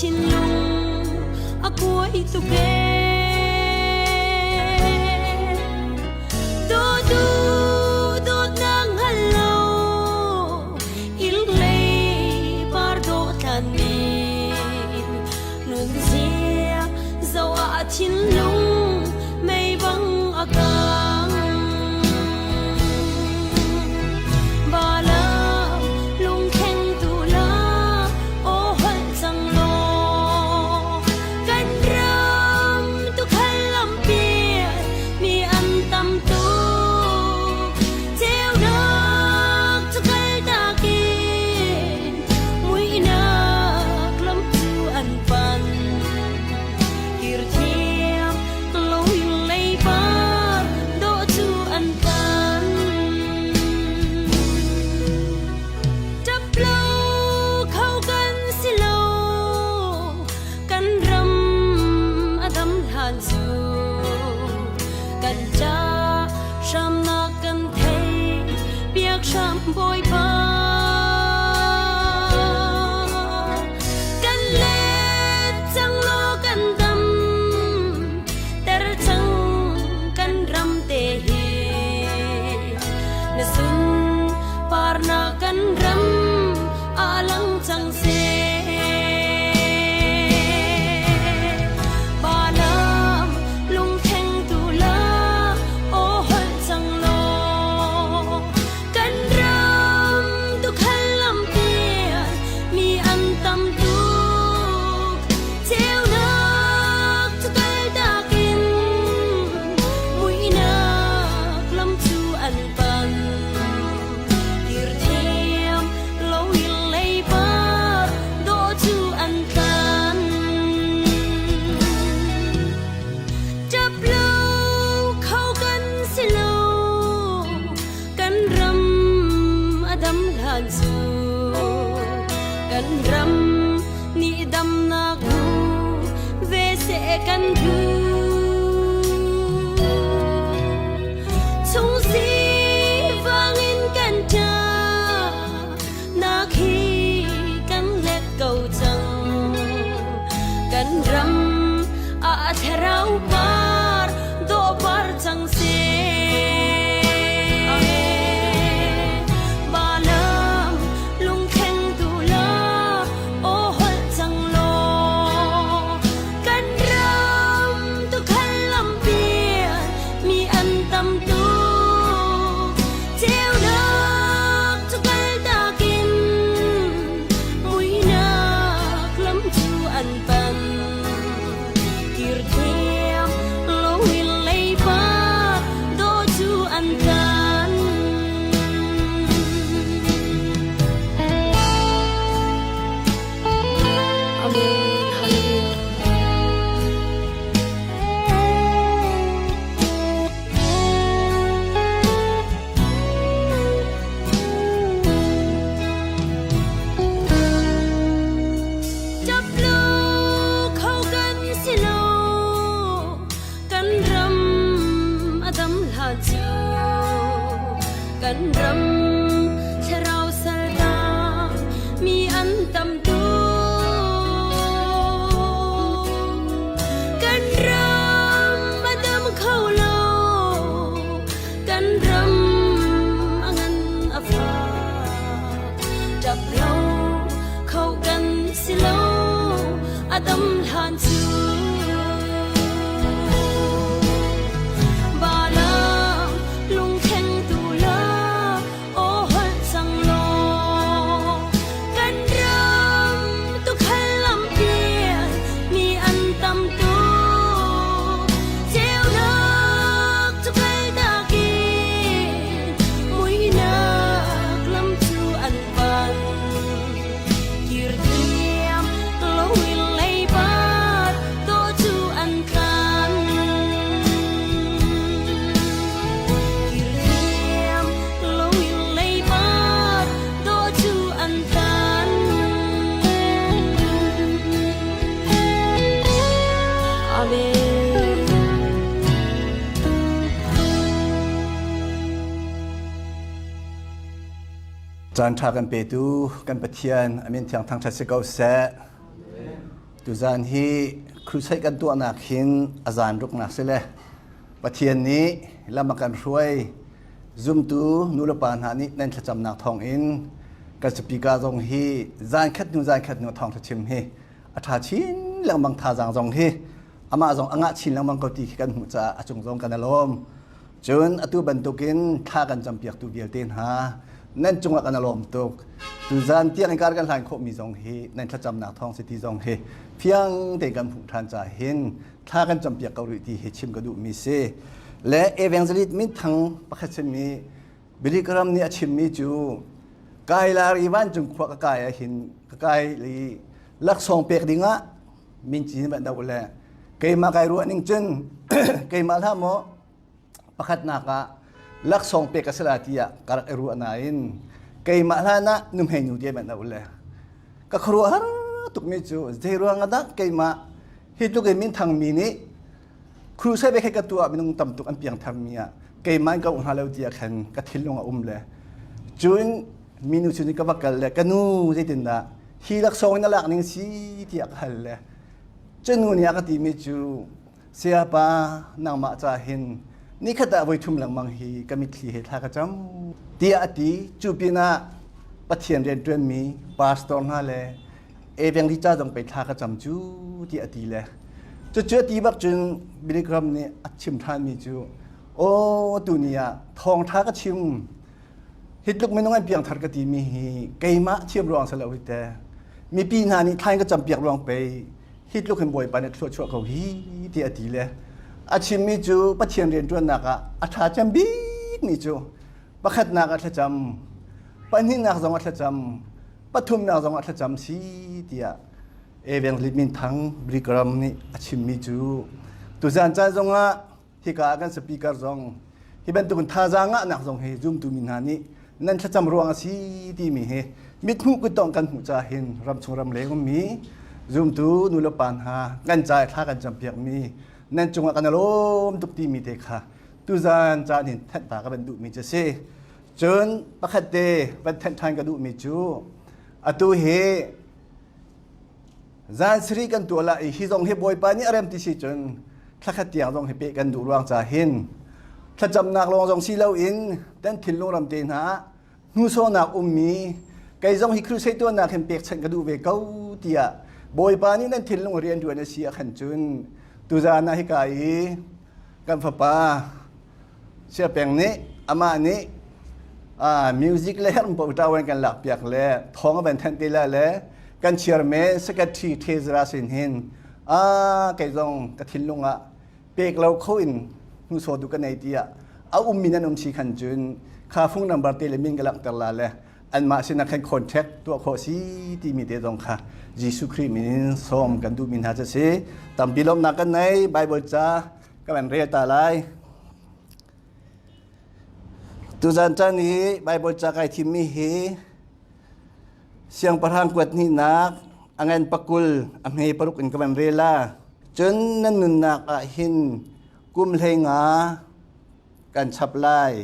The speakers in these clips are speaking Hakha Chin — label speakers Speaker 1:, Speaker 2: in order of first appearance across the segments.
Speaker 1: thinlung a kuai tuk ee. Dawtu dawtnak hngal lo Ilei par dawh tlan mi nunzia zoh ah thinlung mei bang a kang. Bala lungkheng tu la aw holh cang law kan ram tukhal lampi mi an tam tuk Ceunak cu kaltak in muihnak lam cu an pan. Kirthiam loin leipar dawh cu an tan. Ṭap lo kho kan si lo, kan ram a dam hlan cu kan ca hramnak kan thei biak hram Bawipa. Kan let cang law kan dam ter cang kan ram te hi na sun parnak kan ram a lang cang seh. Balam lungtheng tu la aw holh cang law kan ram tukhal lampian mi an tam tuk ceunak cu kaltak in muihnak lam cu an pan Kirthiam loin leipar dawh cu an tlan. Ṭap lo kho kan si lo, kan ram a dam hlan cu. Kan ram nih damnak hu ve seh kan duh. Chung si vangin kan ṭah nak hi kan let ko cang. Kan ram ah thlarau par dawh par cang seh. Balam lungkheng tu la aw holh cang law kan ram tukhal lampian mi an tam tuk ceunak cu kaltak in muihnak lam cu an pan kirthiam loin leipar dawh cu an tlan. Amen. Hallelujah. Ṭap lo kho kan si lo, kan ram a dam hlan cu. Kan ram thlarau saltang mi an tam tuk. Kan ram a dam kho lo, kan ram a ngan a fak. Ṭap lo kho kan si lo, a dam hlan cu. Balam lungkheng tu la aw holh cang law kan ram tukhal lampian mi an tam tuk ceunak cu kaltak in muihnak lam cu an pan kirthiam loin leibat dawh cu an tlan kirthiam loin leibat dawh cu an tlan. Amen.
Speaker 2: Caan ṭha kan petu kan Pathian a min thiang thangṭhat si ko seh. Tuzaan hi crusade kan tuahnak hin a zan ruknak si le Pathian nih lam a kan hruai. Zumtu nulepa hna nih nan thlacamnak thawngin kan speaker zong hi zan khat hnu zan khat hnu thawngṭha chim hi a ṭha chin lengmang thazaang zong hi amah zong a ngah chin lengmang ko ti khi kan hmuh caah a cung zong kan i lawm. Cun atu bantukin thla kan campiaktu vialte hna nan cungah kan i lawm tuk. Tuzan tiang in kar kan hlan khawhmi zong hi nan thlacamnak thawng si ti zong hi fiang tein kan hmuh ṭhan caah hin thla kan campiak ko rih ti hi chim ka duhmi si. Le evangelist minthang pakhat simi Billy Graham nih a chimmi cu Kailari vancung khua ka kai ah hin ka kai i laksawng pek dingah min cin van doh le keimah kai ruah ning cun keimah hlah maw pakhatnak ah laksawng pek ka si la tiah ka rak i ruah nain keimah hlan ah nuhmei nu te van doh le ka khuaruahhar tukmi cu zei ruang ah dah keimah hi tluk in minthang mi nih crusade he ka tuah minung tam tuk an piangthar mi ah keimah in ka um hnga lo tiah khan ka thinlung a um le cun minu cu ka va kal le ka nu zeitindah hi laksawng in a lak ning si tiah ka hal le cu nu nih a ka timi cu sayapa nangmah ca hin nikhat ah voi thum lengmang hi ka mitthli he thla ka cam tiah a ti. Cu pinah Pathian rianṭuanmi pastor hna le evangelist ca zong pei thla ka cam cu tiah a ti le cucu a ti bak cun Billy Graham nih a chim ṭhanmi cu aw tuni ah thawngṭha ka chim hi tluk minung an piangthar ka timi hi keimah thiam ruang si lo hi te mipi hna nih thlain ka campiak ruang pei hi tluk hin Bawipa nih thluachuah ko hi ti a ti le a chimmi cu Pathian rianṭuannak ah a ṭha cem bikmi cu pakhatnak ah thlacam pahnihnak zong ah thlacam pathumnak zong ah thlacam si tiah Evangelist Minthang Billy Graham nih a chimmi cu tuzan caan zongah hika ah kan speaker zong hi bantukin thazaang ngahnak zong hi zumtu mi hna nih nan thlacam ruang a si timi hi mithmuh kuttong kan hmuh ca hin ramchung ramleng ummi zumtu nulepa hna kan ca i thla kan campiakmi nan cungah kan lawm tuk timi te kha tuzan caan in thanh ta ka van duhmi cu si. Cun pakhat te van thanh ṭhan ka duhmi cu atu hi Zan sarih kan tuah la i hi zong hi Bawipa nih a rem ti si cun thlakhat tiang zong hi peh kan duh ruang ca hin thlacamnak lawng zong si loin kan thinlung ram te hna ah hnusawhnak ummi kei zong hi crusade tuahnak hin pekchanh ka duh ve ko tiah Bawipa nih nan thinlung rian ṭuan a si ah khan cun tuzan ah hika i kan fapa Siapeng nih amah nih music le herm po ṭawan kan lak piak le thawng a van thanh te la le kan chairman secretary Thezra sin hin a kei zong ka thinlung ah pek lo kho in hnusaw du ka nei tiah a ummi nan um si khan cun kha phone number te le min ka langhter la le anmah sinah khan contact tuah khawh si timi te zong kha Jesuh Khrih min in sawm kan duhmi hna cu si. Tampi lawmhnak kan nei. Bible ca ka van rel ta lai. Tuzan caan i Bible ca kai thimmi hi Siangpahrang kuat hnihnak a ngan pakul a hme paruk in ka van rel la. Cun nan nunnak ah hin kum hlei nga kan chap lai.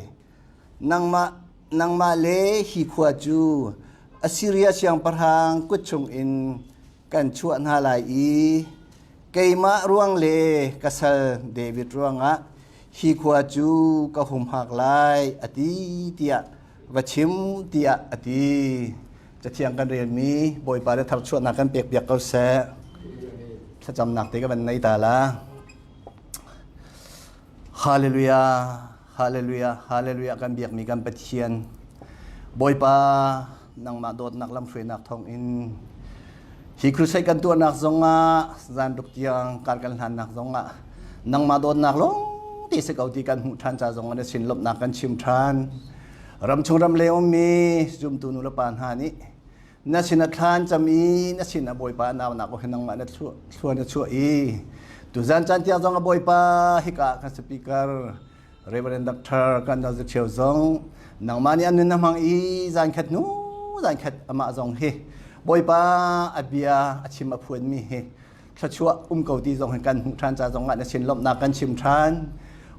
Speaker 2: Nangmah nangmah le hi khua cu Assyria siangpahrang kut chungin kan chuah hna lai i keimah ruang le ka sal David ruangah hi khua cu ka humhak lai a ti tiah va chim tiah a ti. Cathiang kan relmi Bawipa le tharchuahnak kan pekpiak ko seh. Thlacamnak te ka van nei ta la. Hallelujah. Hallelujah, hallelujah kan biakmi kan Pathian. Bawipa nangmah dawtnak lamhruainak thawngin hi crusade kan tuahnak zongah zanruk tiang kar kan hlannak zongah nangmah dawtnak lawng te si ko ti kan hmuh ṭhan ca zongah na sin lawmhnak kan chim ṭhan. Ramchung ram leng ummi zumtu nu le pa hna nih na sin a thlan cam i na sin a Bawipa naunak ko nangmah na thlua na chuah i tuzan caan tiang zong a Bawipa hika kan speaker Reverend Doctor kan dal cheu zong nangmah nih an nun na hmang i zan khat nu zan khat amah zong hi Bawipa a bia a chim a phuan mi hi thluachuah um ko ti zong hi kan hmuh ṭhan ca zong ah na sin lawmhnak kan chim ṭhan.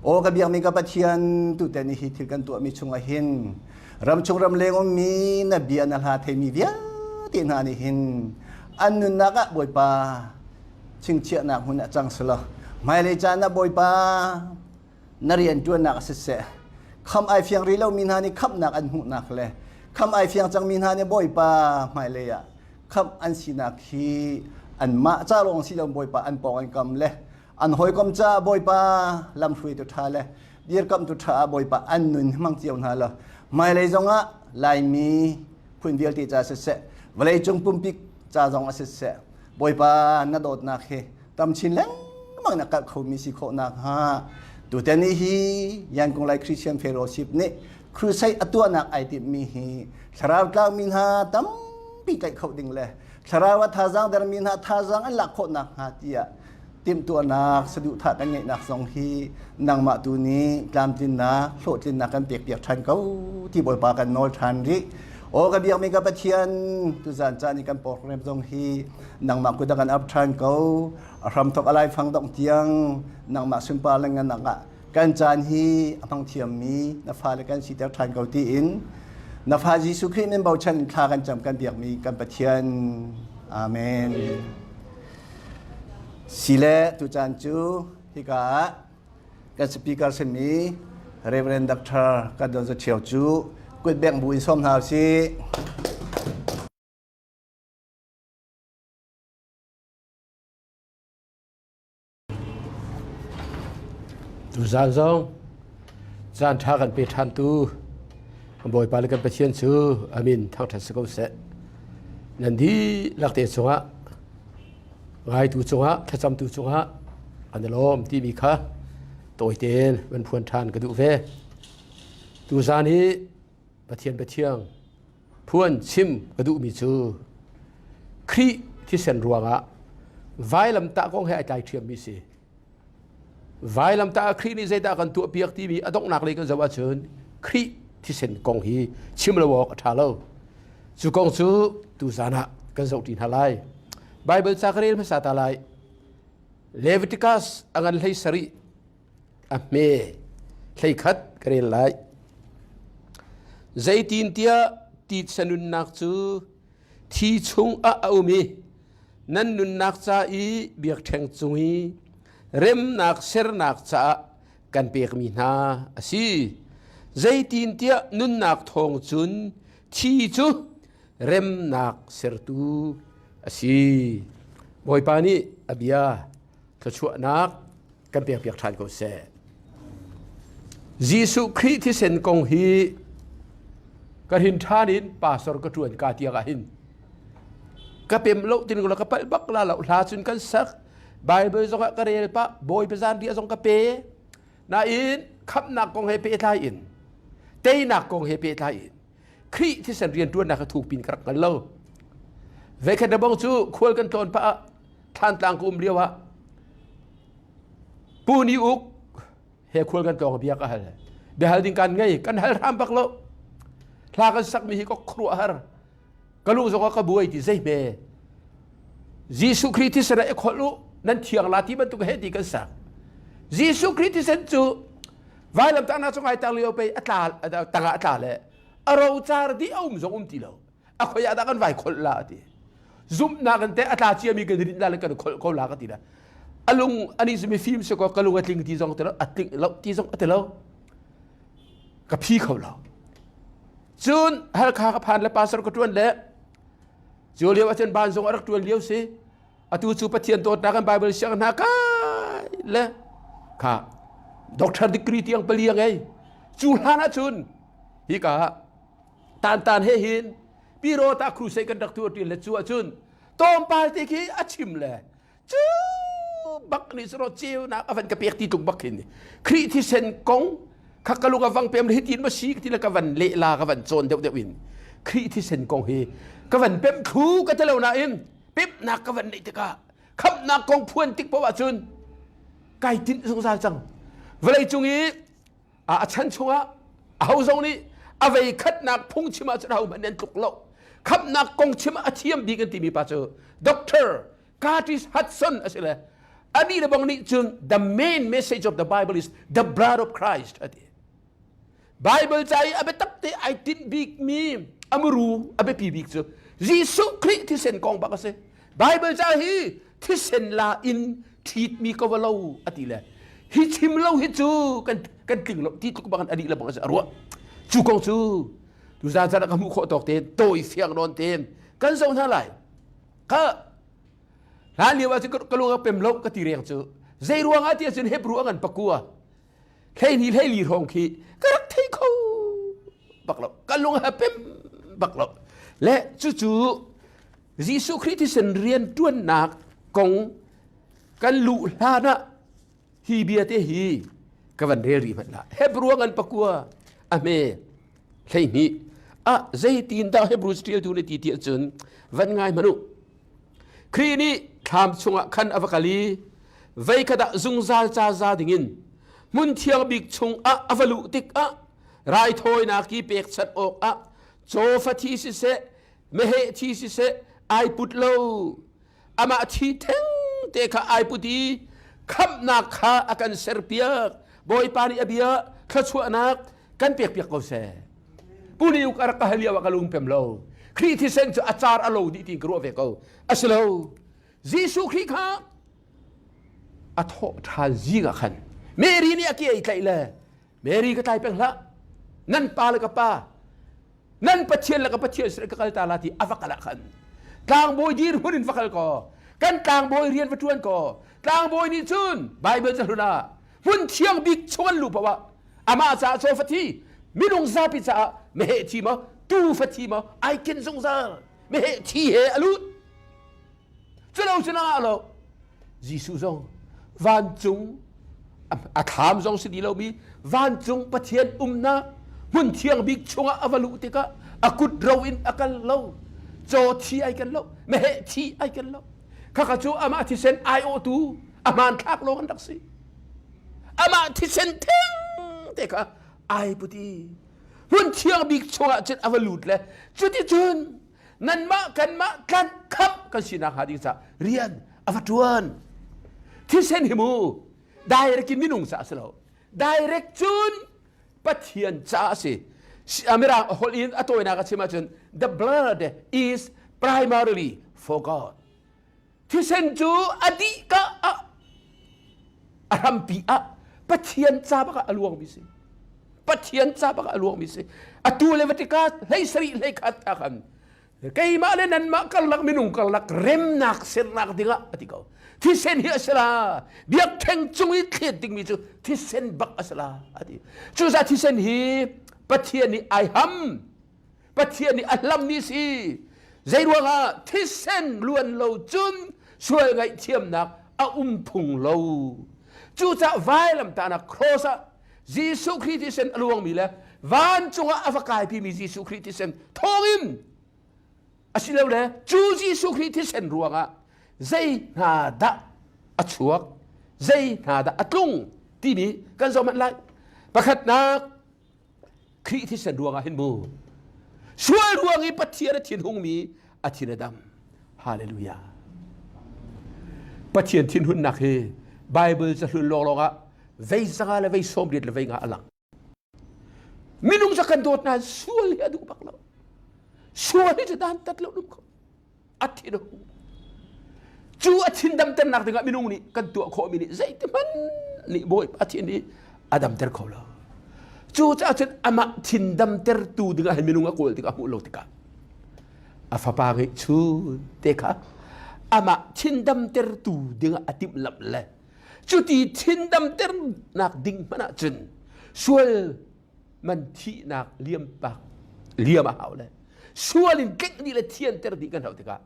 Speaker 2: Aw ka biakmi ka Pathian tuten hi thil kan tuahmi chungah hin ramchung ramleng ummi na bia na hla theimi vialte hna nih hin an nunnak ah Bawipa. chingchiahnak hmun ah cang selaw hmailei caan ah Bawipa na rianṭuannak a siseh kham ai fiang rih lomi hna nih khamhnak an hmuhnak le kham ai fiang cangmi hna nih Bawipa hmailei ah khamh an sinak hi anmah ca lawng si lo Bawipa an pawng an kam le an hawikom caah Bawipa lamhruaitu ṭha le dirkamtu ṭha ah Bawipa an nun hmang cio hna law hmailei zongah Laimi phun vialte ca siseh vawleicung pumpi ca zong a siseh Bawipa na dawtnak hi tam chin lengmang na kalh khomi si khawh nakhnga tutan ni hi Yangon Lai Christian Fellowship nih crusade a tuahnak ai timhmi hi thlarau tlangmi hna tampi tlaih kho ding le thlarau a thazaang dermi hna thazaang an lak khawh nakhnga tiah timhtuahnak saduhthah kan ngeihnak zong hi nangmah tu nih tlamtlinnak hlawhtlinnak kan pekpiak ṭhan ko ti Bawipa kan nawl ṭhan rih. Aw ka biakmi ka Pathian tuzan caan i kan program zong hi nangmah kut ah kan ap ṭhan ko. A hramthok a laifang dongh tiang nangmah sunpar le ngannak ah kan caan hi a hmang thiammi na fale kan siter ṭhan ko tiin na fa Jesuh Khrih min bochan thla kan cam kan biakmi kan Pathian. Amen. Sile tucaan cu hika ah kan speaker simi Reverend Dr. Kan Don Za Ṭhio cu kutbengh bu in sawm hna usih.
Speaker 3: Tuzaan zong caan ṭha kan pe ṭhantu Bawipa le kan Pathian cu amin thangṭhat si ko seh. Nan dihlak te cungah ngaitu cungah thlacamtu cungah an i lawm timi kha tawi tein van phuan ṭhan ka duh ve. Tuzaan hi Pathian Pathiang phuan chim ka duhmi cu Khrih thisen ruangah vailamtah kong he ai tlai ṭhiammi si. Vailamtah ah Khrih nih zeidah kan tuahpiak timi a donghnak lei kan zoh ahcun Khrih thisen kong hi chim lo awk a ṭha lo. Cu kong cu tuzaan ah kan zoh ṭi hna lai. Bible ca ka rel hmasa ta lai. Leviticus a ngan hlei sarih a hme 11 ka rel lai. Zeitintiah titsa nunnak cu thi chungah a um i nan nunnak ca i biakṭheng cung i remnak sernak caah kan pekmi hna a si. Zeitintiah nunnak thawng cun thi cu remnak sertu a si. Bawipa nih a bia thluachuahnak kan pekpiak ṭhan ko seh. Jesuh Khrih thisen kong hi ka hin ṭhan in pastor ka ṭuan ka tiang ah hin ka pem lo tin la ka palh bak la lo hla cun kan sak Bible zong ah ka rel pah Bawipa zanriah zong ka pe nain khamhnak kong he pehtlai in teinak kong he pehtlai in Khrih thisen rianṭuannak ka thuk pin ka rak hngal lo veikhat le bong cu khual kan tlawn pah ah Thlantlang ka um lio ah Pu Ni Uk he khual kan tlawng bia ka hal. Biahal ding kan ngei, kan hal hram bak lo. Hla kan sakmi hi ka khuaruah har. Ka lung zong ah ka buai ti zei hme. Jesuh Khrih thisen ah i kholh u, nan thiang la ti bantuk he ti kan sak. Jesuh Khrih thisen cu vailam tangnak cung ai tang lio pei a tla tangah a tla le a rocar dih a um zong um ti lo. A khoi ah dah kan vai kholh la ti. Zumhnak in teh a tla ciami kan rinh la le kan kholh ko la ka ti la. A lung ani cu mifim si ko ka lung a tling ti zong ti lo a tling lo ti zong a ti lo. Ka phi kho lo. Cun Halkha ka phan le pastor ka tuan le cu lio ahcun ban zong a rak tuan lio si. Atu cu Pathian dawtnak kan Bible siang hna kai le kha doctor degree tiang pali a ngei. Cu hlan ahcun hika Tantan he hin Pirota crusade kan rak tuah ṭi le cu ahcun tlawmpal te khi a chim le cu bak nih sero ceunak a van ka pek ti tluk bak hin Khrih thisen kong kha ka lung a vang pem hi tin ma si ti le ka van leh la ka van cawn deuh deuh in Khrih thisen kong hi ka van pem thlu ka ti lo nain pemnak ka van neih tikah khamhnak kong phuan tik paoh ahcun kai tinh zungzal cang vawlei cung i A chan chungah aho zong nih a vei khatnak phungchim ahcun ahohmanh nih an tluk lo. Khamhnak kong chim ah a thiam bik an timi pa cu Dr. Curtis Hudson a si le anih le bang nih cun the main message of the Bible is the blood of Christ a ti. Bible ca i a biatak te ai tinh bikmi a muru a biapi bik cu Jesuh Khrih thisen kong bak a si. Bible ca hi thisen la in ṭhitmi ko va lo a ti le hi chim lo hi cu kan kan tling lo ti tluk bang a dih le bang a ruah cu kong cu tuzan zan ka hmuh khawh tawk te tawi fiang nawn te kan zoh hna lai kha hlan lio ah cun ka lung a pem lo ka ti reng cu zei ruang ah ti ahcun Hebrew a ngan pakua hleini hleili hrawng khi ka rak thei kho bak lo ka lung a pem bak lo le cucu Jesuh Khrih thisen rian ṭuannak kong kan luh hlan ah hi bia te hi ka van rel rih hmanh la Hebrew ngan pakua a hme 12 ah zeitin dah Hebrew ṭialtu nih ti ti ahcun van ngai hmanh u Khrih nih thlam chungah khan a va kal i veikhat ah zungzal ca za dingin hmun thiang bik chungah a va luh tikah raithawinak i pekchanh awkah cawfa thi siseh meheh thi siseh ai put lo amah thi theng te kha ai put i khamhnak kha a kan serpiak Bawipa nih a bia thluachuahnak kan pekpiak ko seh puni uk a rak ka hal lio ah ka lung pem lo Khrih thisen cu a car a lo dih ti ka ruah ve ko a si lo Jesuh Khrih kha a thawh ṭhan zing ah khan Mary nih a ke ei tlaih le Mary ka tlai peng hlah nan pa le ka pa nan Pathian le ka Pathian sin ka kal ta la ti a va kal ah khan tlangbawi dirhmun in va kal ko kan tlangbawi rian va ṭuan ko tlangbawi nih cun Bible cahlun ah hmun thiang bik chung an luh paoh ah amah caah cawfa thi minung zapi caah meheh thi maw tuufa thi maw ai ken zungzal meheh thi he a lut culo cu na ngah lo Jesuh zong vancung a thlam zong si ti lomi vancung Pathian umnak hmun thiang bik chungah a va luh tikah a kut ro in a kal lo caw thi ai ken lo meheh thi ai ken lo khakha cu amah thisen aiawhtu a hmanthlak lawng an rak si amah thisen theng te kha ai puti hmun thiang bik chungah cun a va lut le cuticun nanmah kanmah tlanh khamh kan sinak hnga ding caah rian a va ṭuan thisen hi mu direct in minung caah a si lo direct cun Pathian caah a si Mirang holh in a tawinak a chim ahcun the blood is primarily for God thisen cu a dih ka ah a hrampi ah Pathian ca bak ah a luangmi si Pathian ca bak ah a luangmi si atu le Vatika hlei sarih hlei khat ah khan keimah le nanmah karlak minung karlak remnak sernak dingah a ti ko thisen hi a si la biakṭheng cung i thlet dingmi cu thisen bak a si la a ti cucaah thisen hi Pathian nih ai ham Pathian nih a hlammi si zeiruangah thisen luan lo cun sual ngaihthiamnak a um phung lo cucaah vailamtahnak cross ah Jesuh Khrih thisen a luangmi le vancung ah a va kaipimi Jesuh Khrih thisen thawngin asilole cu Jesuh Khrih thisen ruangah zei hna dah a chuak zei hna dah a tlung timi kan zoh hmanh lai pakhatnak Khrih thisen ruangah hin mu sual ruang i Pathian a thin hungmi a thin a dam hallelujah Pathian thinhunnak hi Bible cahlun lawnglawng ah vei zanga le vei 80 le vei nga a lang minung cu kan dawt nain sual hi a duh bak lo sual hi cu dan tat lo dum kho a thin a hung cu a thin damternak dingah minung nih kan tuah khawhmi nih zeitihmanh nih Bawipa thin hi a damter kho lo cu caah cun amah thin damtertu dingah hin minung a kawl tikah a hmuh lo tikah a fapa ngeihchun te kha amah thin damtertu dingah a timhlamh le cuti thin damternak ding hmanh ah cun sual man thihnak liam pak liam a hau le sual in tlingh dih le thianter dih kan hauh tikah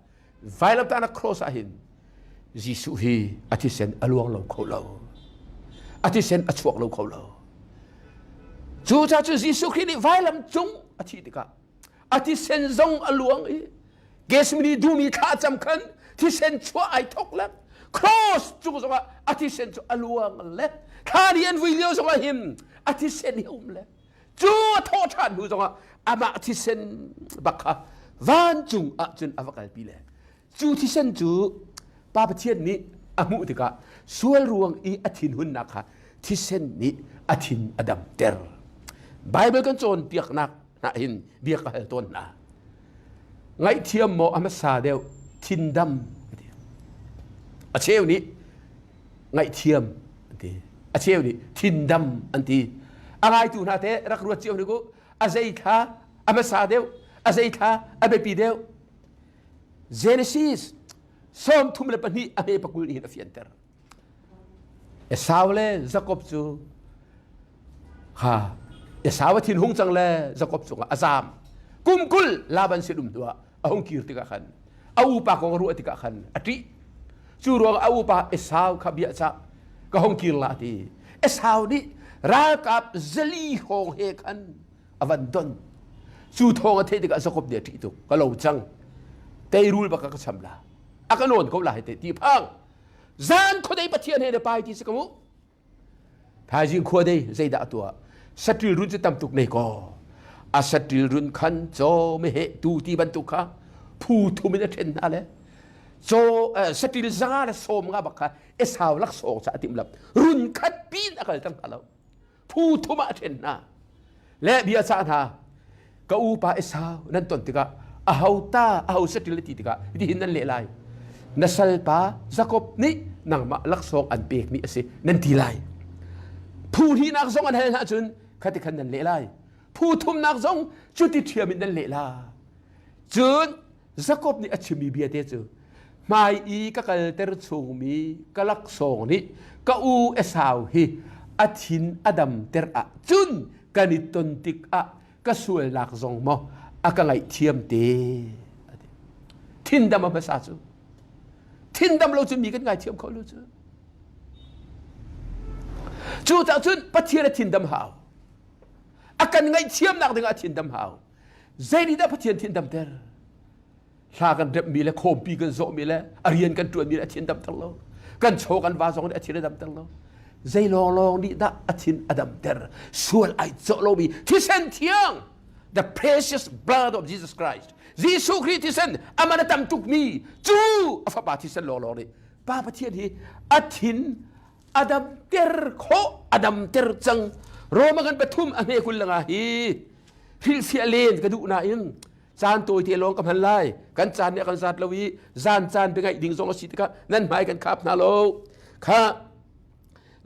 Speaker 3: vailamtahnak cross ah hin Jesuh hi a thisen a luang lo kho lo a thisen a chuak lo kho lo cu ca cu Jesuh Khrih nih vailam cung a thih tikah a thisen zong a luang i Gethsemane dum i thla cam khan thisen chuah ai thok le cross cung zongah a thisen cu a luang le thla ni an vui lio zongah hin a thisen hi um le cu a thawh ṭhan hnu zongah amah thisen bak kha vancung ah cun a va kalpi le cu thisen cu Pa Pathian nih a hmuh tikah sual ruang i a thinhunnak kha thisen nih a thin a damter Bible kan cawnpiaknak hna hin bia ka hal tawn hna ngaihthiam maw a hmasa deuh thindam. A cheu nih ngaihthiam an ti. A cheu nih thindam an ti. A ngaitu hna te rak ruat cio hnik u. A zei thla a hmasa deuh, a zei thla a biapi deuh. Genesis 32 a hme pakul nih hin a fianter. Esau le Jakob cu kha Esau a thin hung cang le Jakob cungah a zaam. Kum 20 Laban sin um hnuah a hung kir tikah khan a upa kong a ruah tikah khan a ṭih. Cu ruangah a upa Esau kha bia cah ka hung kir la ti. Esau nih ralkap zali hrawng he khan a van don. Cu thawng a theih tikah Jakob nih a ṭih tuk. Ka lo cang. Teirul bak ka cham la. A ka nawn ko la hei te ti phang. Zan khuadei Pathian he na pai ti si ka mu. Thaizing khuadei zeidah a tuah? Saṭil run cu tam tuk nei kaw. A saṭil run khan caw meheh tu ti bantuk kha phu thum in a ṭhen hna le caw saṭil zanga le sawm nga bak kha Esau laksawng ca a timh lam. Run khat pin a kal tang hna lo. Phu thum ah a ṭhen hna. Le bia cah hna ka upa Esau nan ton tikah aho ta aho saṭil ti tikah hitihin nan leh lai. Na salpa Jakob nih nangmah laksawng an pekmi a si nan ti lai. Phu hnihnak zong an hal hna cun khati khan nan leh lai. Phu thumnak zong cuti ṭhiam in nan leh la. Cun Jakob nih a chimmi bia te cu hmai i ka kalter chungmi ka laksawng nih ka u Esau hi a thin a damter ah cun kan i ton tikah ka sualnak zong maw a ka ngaihthiam te. Thindam a hmasa cu thindam lo cun mi kan ngaithiam kho lo cu. Cucaah cun Pathian a thindam hau. A kan ngaihthiamnak dingah a thindam hau. Zei nih dah Pathian thin damter? Hla kan remhmi le khawmpi kan zawhmi le a rian kan ṭuanmi le a thin damter lo. Kan chaw kan va zong nih a thin a damter lo. Zei lawnglawng nih dah a thin a damter? Sual ai cawh lomi thisen thiang, the precious blood of Jesus Christ. Jesuh Khrih thisen aman a tam tukmi cu a fapa thisen lawnglawng nih Pa Pathian hi a thin a damter khawh a damter cang. Roma kan pathum a hme kul langa hi hrilhfiah len ka duh nain caan tawite lawng ka hman lai kan caan nih a kan zat lo i zan caan biangaih ding zong a si tikah nan hmai kan khap hna lo kha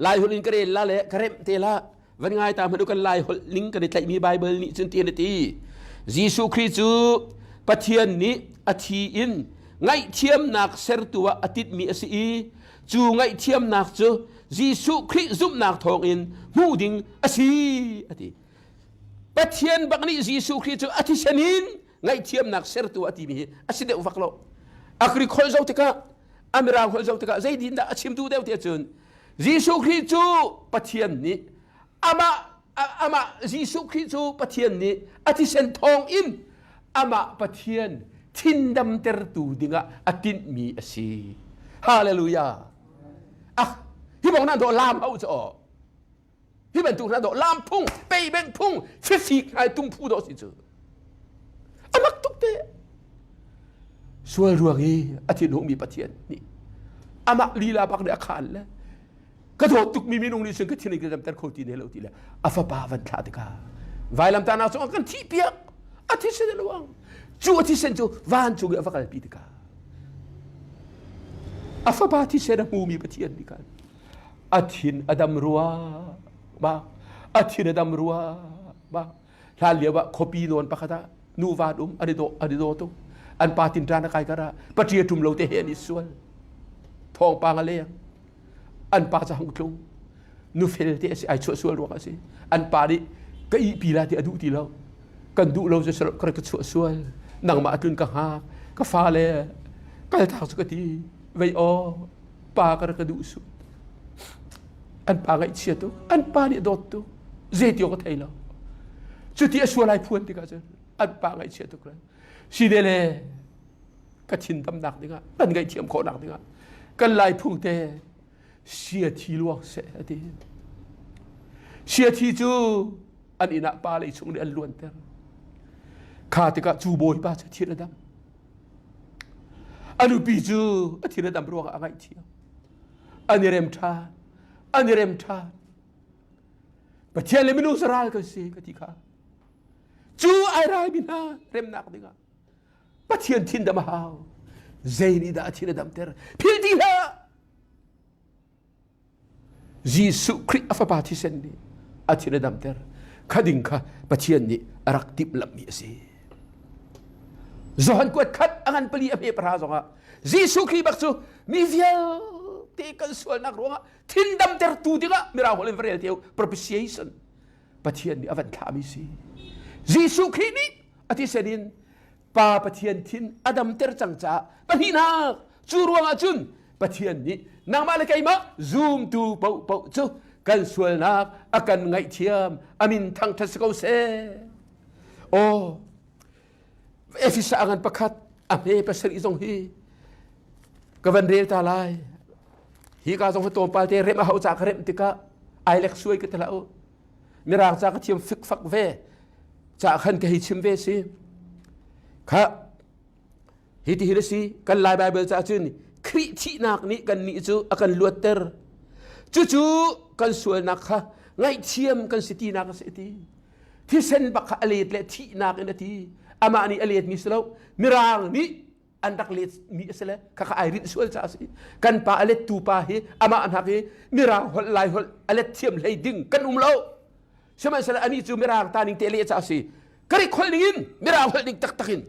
Speaker 3: lai holh in ka rel la le ka remh te la van ngai ta hmanh kan lai holh ning kan i tlaihmi Bible nih cun ti na ti Jesuh Khrih cu Pathian nih a thi in ngaihthiamnak sertu ah a titmi a si i cu ngaihthiamnak cu Jesuh Khrih zumhnak thawngin hmuh ding a si a ti Pathian bak nih Jesuh Khrih cu a thisen in ngaihthiamnak sertu a timi hi a si deuh vak lo. A Greek holh zoh tikah, a Mirang holh zoh tikah zeitin dah a chim duh deuh ti ahcun Jesuh Khrih cu Pathian nih amah amah Jesuh Khrih cu Pathian nih a thisen thawng in amah Pathian thindamtertu dingah a tinhmi a si. Hallelujah. Ah, hi bong nan dawh lam hau cu aw. Hi bantuk hna dawh lam phung, peiben phung, fifik hai tung phu dawh si cu. A mak tuk te. Sual ruang i a thinhungmi Pathian nih amah lila bak nih a khaan le ka dawt tukmi minung nih cun ka thin ka damter kho ti ne lo ti le a fapa van thlah tikah vailamtahnak cungah kan thih piak a thisen a luang cu a thisen cu vancung i a va kalpi tikah a fapa thisen a hmumi Pathian nih khan a thin a dam rua ba a thin a dam rua ba hlan lio ah khuapi nawn pakhat ah nuva an um an i dawh an i daw tuk an pa tinṭan a kai kar ah paṭia ṭum lo te he an i sual thawngpang a leng an pa cu hang tlung nufel te a si ai chuah sual ruang a si an pa nih ka ihpi la ti a duh ti lo kan duh lo cu ka chuah sual nangmah tlun ka hngak ka fale kaltak cu ka ti vei aw pa ka rak ka duh su an pa ngaihchia tuk an pa nih dawt tuk zei ti awk ka thei lo cuti a sual ai phuan tikah cun an pa ngaihchia tuk lai si de le ka thin damnak dingah kan ngaihthiam khawhnak dingah kan lai phung te sia thi luang seh a ti sia thi cu an inn ah pa lei chung nih an luanter kha tikah cu bawipa cu thin a dam A nupi cu a thin a dam ruangah a ngaihthiam. An i rem ṭhan. An i rem ṭhan. Pathian le minung saral kan si ka ti kha. Cu ai raimi hna remnak dingah Pathian thin dam a hau. Zei nih dah a thin a damter? Phil ti hlah! Jesuh Khrih a fapa thisen nih a thin a damter. Kha ding kha Pathian nih a rak timhlamhmi a si. Johan kuat khat a ngan pali a hme pahra zongah Jesuh Khrih bak cu mi vialte kan sualnak ruangah thin damtertu dingah mirang holh in va rel teu propitiation Pathian nih a van thlahmi si. Jesuh Khrih nih a thisen in Pa Pathian thin a damter cang caah pahnihnak cu ruangah cun Pathian nih nangmah le keimah zumtu paohpaoh cu kan sualnak a kan ngaihthiam a min thangṭhat si ko seh. Aw Efesa ngan pakhat a hme pasarih zong hi ka van rel ta lai. Hi ka zong hi tlawmpal te remh a hau ca ka remh tikah ai lek suai ka ti hlah u. Mirang ca ka thiam fikfak ve. Ca khan ka hei chim ve si. Kha hi ti hi si kan Lai Bible ca cun Khrih thihnak nih kan nih cu a kan luatter. Cucu kan sualnak kha ngaihthiam kan si tinak a si ti. Thisen bak kha a let le thihnak in a ti. Amah nih a letmi si lo. Mirang nih an rak let mi a si le khakha ai rinh sual ca a si kan pa a let tu pa hi amah hnak hi mirang holh lai holh a let thiam hlei ding kan um lo sihmanhsehlaw ani cu mirang ta ning te le ca a si Greek holh ning in mirang holh ning taktak in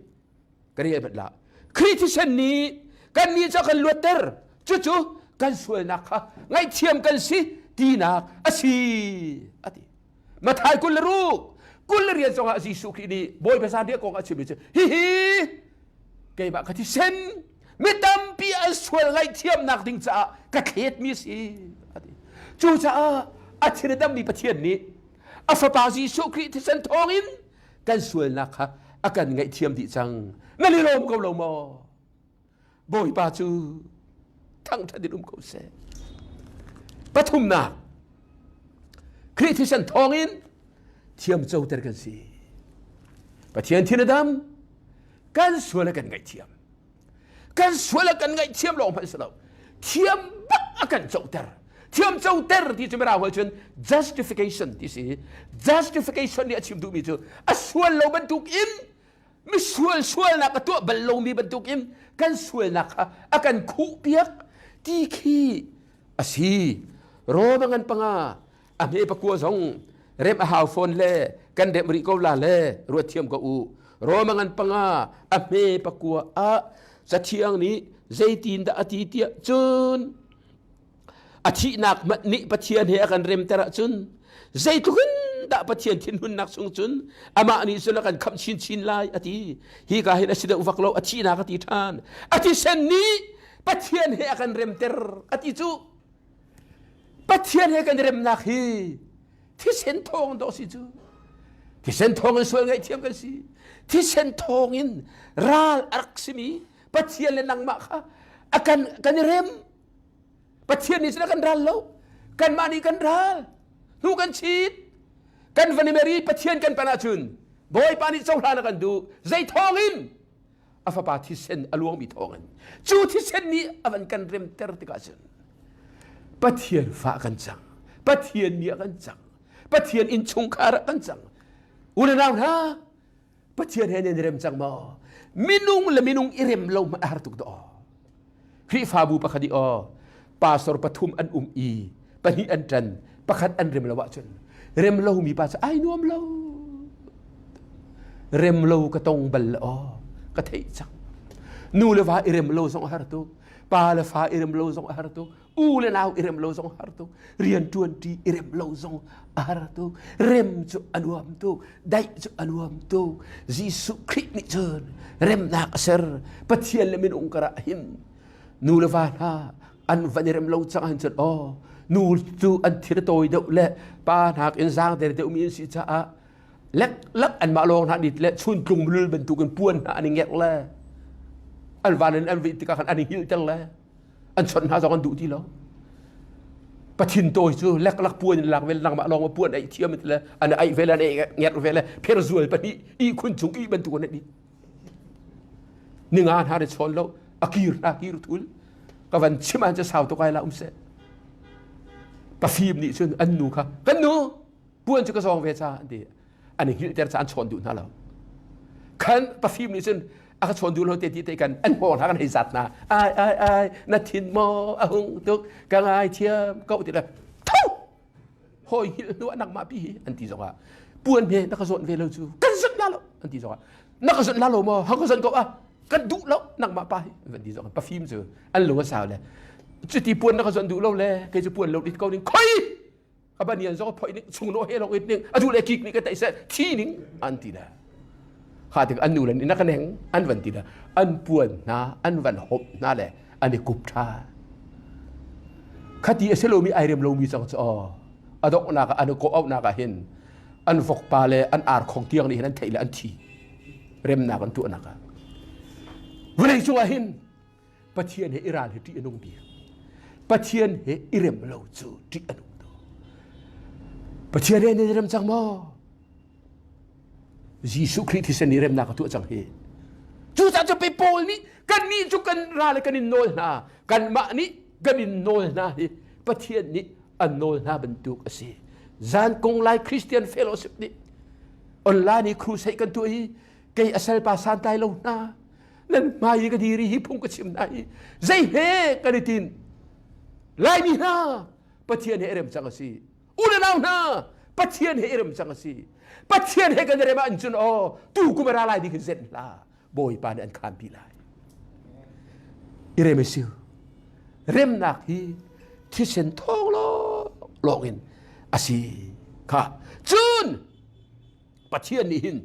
Speaker 3: ka rel bat la Khrih thisen nih kan nih cu kan luatter cucu kan sualnak kha ngaihthiam kan si tinak a si a ti Mathai 26 20 zongah Jesuh Khrih nih Bawipa zanriah kong a chimmi cu hihi keimah ka thisen mi tampi an sual ngaihthiamnak ding caah ka thletmi si a ti. Cucaah a thin a dammi Pathian nih a fapa Jesuh Khrih thisen thawngin kan sualnak kha a kan ngaihthiam dih cang. Nan i lawm ko lo maw? Bawipa cu thangṭhat in um ko seh. Pathumnak, Khrih thisen thawngin thiamcoter kan si. Pathian thin a dam, kan sual a kan ngaihthiam. Kan sual a kan ngaihthiam lawng hmanh si lo. Thiam bak a kan coter. Thiam coter ti cu mirang holh cun justification ti si. Justification nih a chim duhmi cu a sual lo bantuk in misual sualnak a tuah bal lomi bantukin kan sualnak kha a kan khuhpiak ti khi a si. Roma ngan panga a hme pakua zong rem a hau fawn le kan remh rih ko la le ruat thiam ko u. Roma ngan panga a hme pakua ah cathiang nih zeitin dah a ti tiah cun A thihnak hmanh nih Pathian he a kan remter ahcun zeitluk in dah Pathian thinhunnak chung cun amah nih cun a kan khamh chinchin lai a ti. Hi ka hin a si deuh vak lo a thihnak a ti ṭhan. A thisen nih Pathian he a kan remter a ti cu. Pathian he kan remnak hi thisen thawng dawh si cu. Thisen thawng in sual ngaihthiam kan si. Thisen thawng in ral a rak simi Pathian le nangmah kha a kan kan i rem. Pathian nih cun a kan ral lo. Kanmah nih kan ral. Hnu kan chit. Kan van i mer i Pathian kan pan ahcun Bawipa nih cohlan a kan duh. Zei thawngin? A fapa thisen a luangmi thawngin. Cu thisen nih a van kan remter tikah cun Pathian fa kan cang. Pathian mi a kan cang. Pathian innchungkhar ah kan cang. U le nau hna, Pathian he nan i rem cang maw? Minung le minung i rem lo hmanh a har tuk dawh. Khrihfabu pakhat i aw pastor pathum an um i pahnih an ṭan pakhat an rem lo ahcun rem lomi pa cu ai nuam lo rem lo ka tong bal le aw ka theih cang nu le va i rem lo zong a har tuk pa le fa i rem lo zong a har tuk u le nau i rem lo zong har tuk rian ṭuan ṭi i rem lo zong a har tuk rem cu a nuam tuk daih cu a nuam tuk Jesuh Khrih nih cun remnak a ser Pathian le minung karah hin nu le va hna an van i rem lo cang ahhin cun aw nu cu an thir tawi deuh le pa hnak in zaang der deuh mi an si caah lek lak anmah lawng hna nit le chuntlung mulul bantukin puan hna an i ngerh le an van in an vih tikah khan an i hngilhter le an chawnh hna zong an duh ti lo pathin tawi cu leklak puan in lak vel nangmah lawng puan aih thiam le an aih ve le an ngerh ve le pher zual pahnih ihkhun cung ih bantuk an ih ninga hna ri chawn lo a kir hna kir thul ka van chim an cu sau tuk ai la um seh pafim nih cun an nu kha kan nu puan cu ka zawng ve ca an ti an i hngilhter ca an chawn duh hna lo khan pafim nih cun a ka chawn duh lo te ti te kan an hngawng hna kan hei zat hna ai ai ai na thin maw a hung tuk ka ngai thiam ko ti le tho! Hawi hngilh hnu ah nangmah pi hi an ti zongah puan he na ka zawnh ve lo cu kan zawnh la lo an ti zongah na ka zawnh la lo maw ha ka zawnh ko ah kan duh lo nangmah pa hi van ti zongah pafim cu an lung a sau le cuti puan na ka zawnh duh lo le kei cu puan lo dit ko ning khoi ka banian zong phoi ning chung no he long it ning adu le kik nih ka tai se thi ning an ti le kha tik an nu le na ka neng an van ti le an puan hna an van hop hna le an i kup tha khati a si lomi ai rem lomi cang cu aw a donghnak ah an i kawh auhnak ah hin an vokpa le an arkhong tiang nih hin an theih le an thi remnak an tuahnak ah vawlei cungah hin Pathian he i ral hi ṭih a nung bik Pathian he i rem lo cu ṭih a nung tuk Pathian he nan i rem cang maw Jesuh Khrih thisen nih remnak a tuah cang hi. Cucaah cu pe Paul nih kannih cu kan ra le kan in nawl hna kanmah nih kan in nawl hna hi Pathian nih an nawl hna bantuk a si. Zan kong lai Christian Fellowship nih online i crusade kan tuah i kei a salpa santlai lo hna nan hmai i ka diri hi phung ka chim hna hi zei he kan i tin Laimi hna Pathian he rem cang a si u le nau hna Pathian he i rem cang a si Pathian he kan i rem ah cun aw tu kum a ra lai ding hin zenh hlah Bawipa nih an khaan pi lai i rem siu remnak hi thisen thawng lawng in a si kha cun Pathian nih hin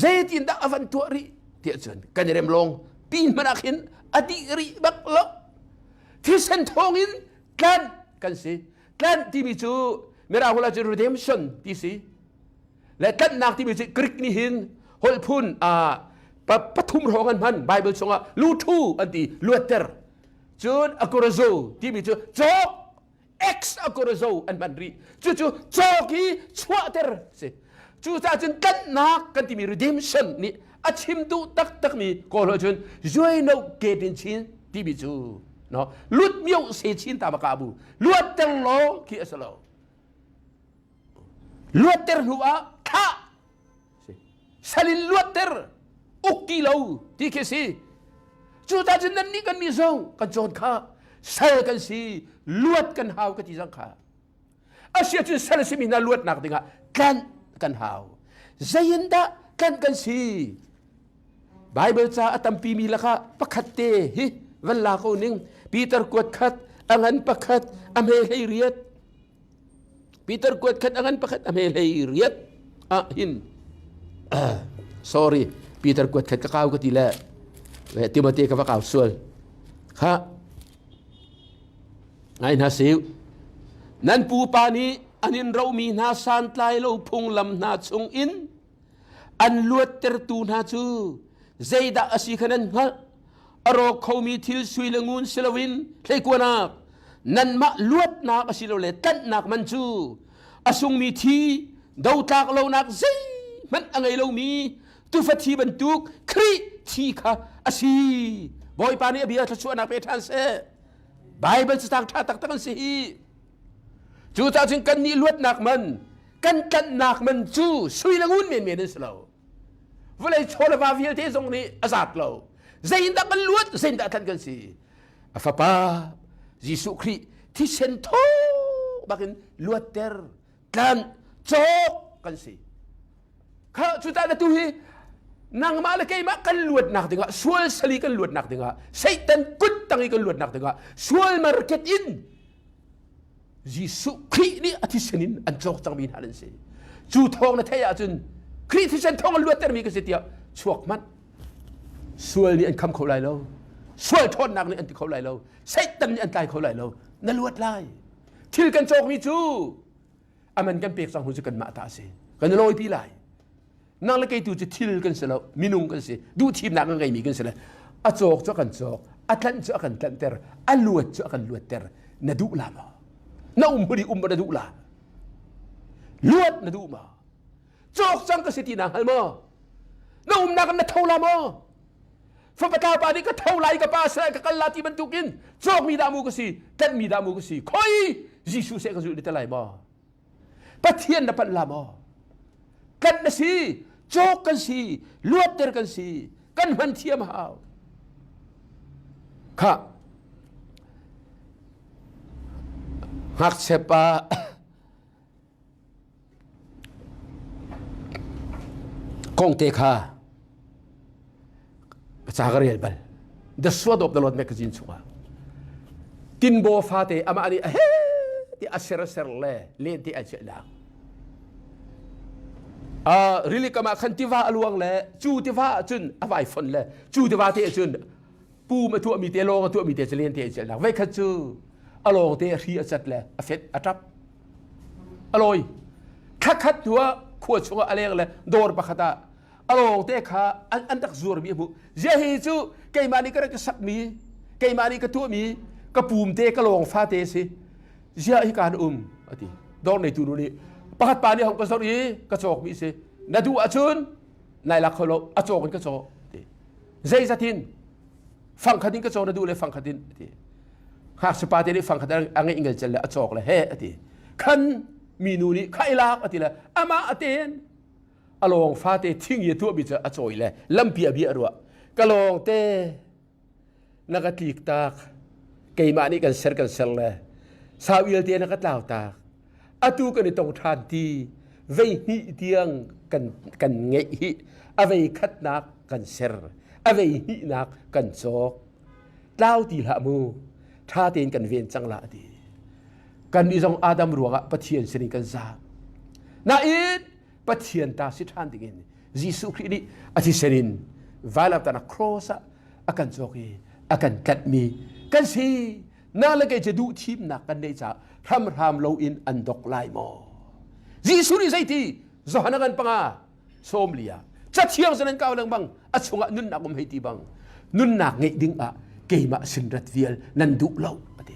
Speaker 3: zeitindah a van tuah rih tiah cun kan i rem lawng pin hmanh ah khin a dih rih bak lo thisen thawng in tlanh kan si Tlanh timi cu Mirang holh ah cun redemption ti si. Le tlanhnak timi cu Greek nih hin holh phun pathum hrawng an hman Bible chungah luthu an ti luatter. Cun akorazo timi cu cawk ex akorazo an hman rih. Cucu cawk hi chuahter si. Cucaah cun tlanhnak kan timi redemption nih a chim duh taktakmi kawl holh cun zuaino ketin chin timi cu no lut mio se chin ta maka bu luatter law khi a si lo luatter hnu ah thah salin luatter uk ti lo ti khi si cucaah cun nan nih kan nih zong kan cawn kha sal kan si luat kan hau ka ti zang kha Asia cun sal a simi hna luatnak dingah tlanh kan hau. Zeiin dah tlanh kan si? Bible ca a tampi mi lakah pakhat te hi van la ko ning. Peter kuat khat, a ngan pakhat, a hme hlei riat. Peter kuat khat, a ngan pakhat, a hme hlei riat. Ah hin. sorry, Peter kuat khat ka kau ka ti le. Timote ka va kau sual. Kha Ngai hna sih. Nan pupa nih an in romi hna santlai lo phunglam hna chungin an luattertu hna cu zeidah a si kha nan hngalh. A rawk khomi thil sui le ngun si loin hleikuanak nanmah luatnak asilole tlanhnak man cu a sungmi thi dotlak lonak zeihmanh a ngei lomi tufa thi bantuk Khrih thi kha a si. Bawipa nih a bia thluachuahnak pe ṭhan seh. Bible cacang ṭha taktak an si hi. Cucaah cun kan nih luatnak man, kan tlanhnak man cu sui le ngun menmen an si lo. Vawlei chaw le va vialte zong nih a zat lo. Zeiindah kan luat, zeiindah tlanh kan si. A fapa Jesuh Khrih thisen thaw bakin luatter, tlanh, cawk kan si. Kha cucaah na tu hi nangmah le keimah kan luatnak dingah sual sali kan luatnak dingah Satan kut tang i kan luatnak dingah sual market in Jesuh Khrih nih a thisen in an cawk cangmi hna nan si. Cu thawng na theih ahcun Khrih thisen thawng an luattermi ka si tiah chuak hmanh. Sual nih an kham kho lai lo. Sual ṭhawnnak nih an ti kho lai lo. Satan nih an tlai kho lai lo. Na luat lai. Thil kan cawkmi cu aman kan pek cang hnu cu kanmah ta a si kan i lawipi lai nang le kei tu cu thil kan si lo minung kan si duhthimnak kan ngeimi kan si le a cawk cu a kan cawk a tlanh cu a kan tlanhter a luat cu a kan luatter na duh la maw na um huri um na duh la luat na duh ma cawk cang ka si ti na hngal maw na umnak na tho la maw fapa pa nih ka tho lai ka pa sal ka kal la ti bantukin cawkmi dah mu ka si tlanhmi dah mu ka si khoi Jesuh seh ka zulh te lai maw Pathian na panh la maw tlanh na si cawk kan si luatter kan si kan hman thiam hau kha ngakchia pa. Kong te kha ca ka rel bal. The Sword of the Lord magazine chungah tinbaw fate amah nih a he ti a ser ser le len te ai chiah lang. Rili kam ah khan tiva a luang le cu tiva ah cun a vai fon le cu tiva te cun pum a tuahmi te lawng a tuahmi te cu len te ai chiah lang. Veikhat cu a lawng te a hri a cat le a fet a tap a lawi. Thlakhat hnu ah khua chungah a leng le dawr pakhat ah a lawng te kha an, an rak zuarmi a hmuh zia hi cu keimah nih ka rak sakmi keimah nih ka tuahmi ka pum te ka lawng fa te si zia hi kaan um ati dawr neitu nu nih pakhat pa nih hong ka zor i ka cawkmi si na duh ahcun nai lak kho lo a cawk in ka caw ti zeizatin fangkhat in ka caw na duh le fangkhat in ati ngakchia pa te nih fangkhat a ngeih ngel cel le a cawk le he ati khan minu nih kha i lak ati le amah aten a lawng fate thing i a tuahmi cu a cawi le lampi a bia a ruah ka lawng te na ka tlik tak keimah nih kan ser kan ser le sau ial te na ka tlau tak atu kan i tong ṭhan ti vei hnih tiang kan kan ngeih hi a vei khatnak kan ser a vei hnihnak kan cawk tlau ti hlah mu ṭha tein kan ven cang la ti kannih zong Adam ruangah Pathian sinin kan zaam nain Pathian ta si ṭhan dingin Jesuh Khrih nih a thisen in vailamtahnak cross ah a kan cawk i a kan tlanhmi kan si na le kei cu duh thimnak kan neih caah hramhram loin an dok lai maw Jesuh nih zeiti Johan a kan panga sawmlia cathiang zan an kau lengmang a chungah nunnak um hei ti bang nunnak ngeih ding ah keimah sin rat vial nan duh lo ati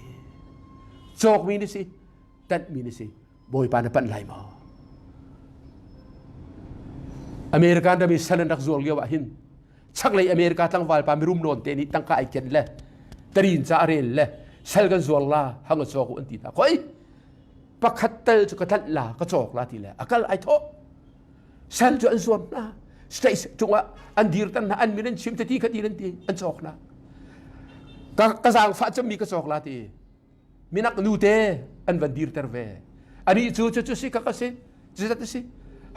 Speaker 3: cawkmi ni si tanhmi ni si bawipa na panh lai maw American ram i sal an rak zuar lio ah hin chaklei America tlangval pa mirum nawn te nih tangka ai ken le tarin ca a rel le sal kan zuar la hang a cawk an ti hna khoi pakhat tel cu ka tlanh la ka cawk la ti le a kal ai thawh sal cu an zuam hna state cungah an dir tan hna an min an chim ti kha ti an ti an cawk la ka ka zaangfah cemmi ka cawk la ti minak nu te an van dirter ve ani cu cu cu si ka ka si cu zat si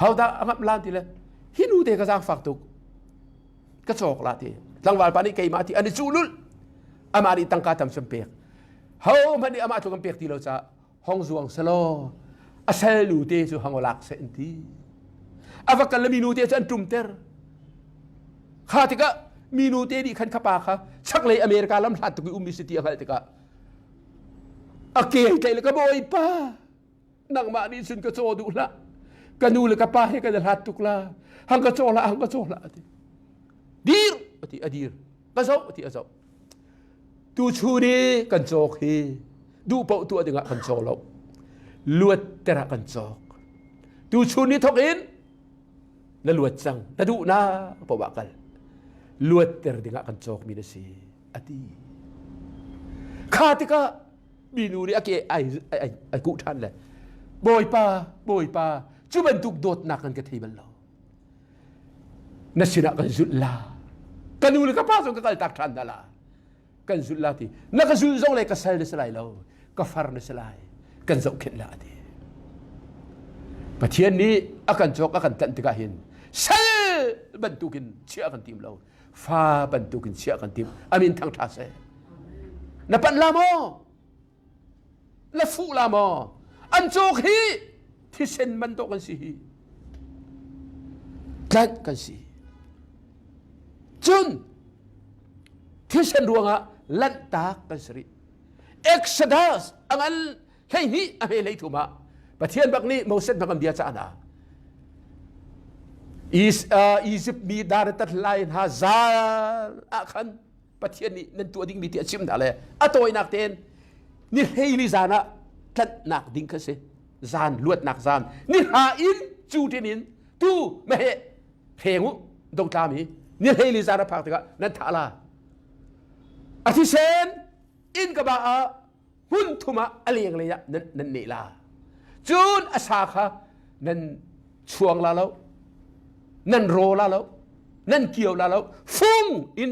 Speaker 3: haudah a ngamh lan ti le hi nu te ka zaangfak tuk ka cawk la ti tlangval pa nih keimah ti an i cuh lul amah nih tangka tam cem pek ho hmanh nih amah tluk an pek ti lo caah hong zuang selaw a sal nu te cu hang lak seh an ti a va kal le minu te cu an ṭumter kha tikah minu te nih khan kha pa kha chaklei America lam hlat tuk i ummi si ti a hngalh tikah a ke tlaih le ka bawipa nangmah nih cun ka caw duh hlah ka nu le ka pa he kan i hlat tuk la hang ka caw hlah hang ka caw hlah ati dir ati a dir ka zoh ati a zoh Tuchun i kan cawk hi duh paoh tuah dingah kan caw lo. Luatter ah kan cawk. Tuchun ni thok in na luat cang. Na duhnak paoh ah kal. Luatter dingah kan cawkmi na si a ti. Kha tikah minu nih a ke ai ai ai kuh ṭhan le Bawipa, Bawipa, cu bantuk dawtnak kan ka thei bal lo. Na sinah kan zulh la ka nu le ka pa zong ka kaltak ṭhan hna la kan zulh la ti na ka zulh zong le ka sal na si lai lo ka far na si lai kan zohkhenh la ti Pathian nih a kan cawk a kan tlanh tikah hin sal bantukin chiah kan tim lo fa bantukin chiah kan tim amin thang ṭha seh na panh la maw Na fuh la maw? An cawk hi thisen bantuk kan si hi. Tlanh kan si. Cun thisen ruangah lanhtak kan si rih. Exodus a ngan 12 a hme 13 ah Pathian bak nih Moses bak an bia cah hna. Egypt mi dar tat lai hna zal ah khan Pathian nih nan tuah dingmi ti a chim hna le a tawinak tein ni hleili zan ah tlanhnak ding kha si zan luatnak zan ni hra in cu tin in tu meheh hreng u dongtlami ni hleili zan a phak tikah nan thah la a thisen inn ka ba ah hmun thum ah a lenglei ah nan nan neh la cun a sa kha nan chuang la lo nan ro la lo nan kio la lo fung in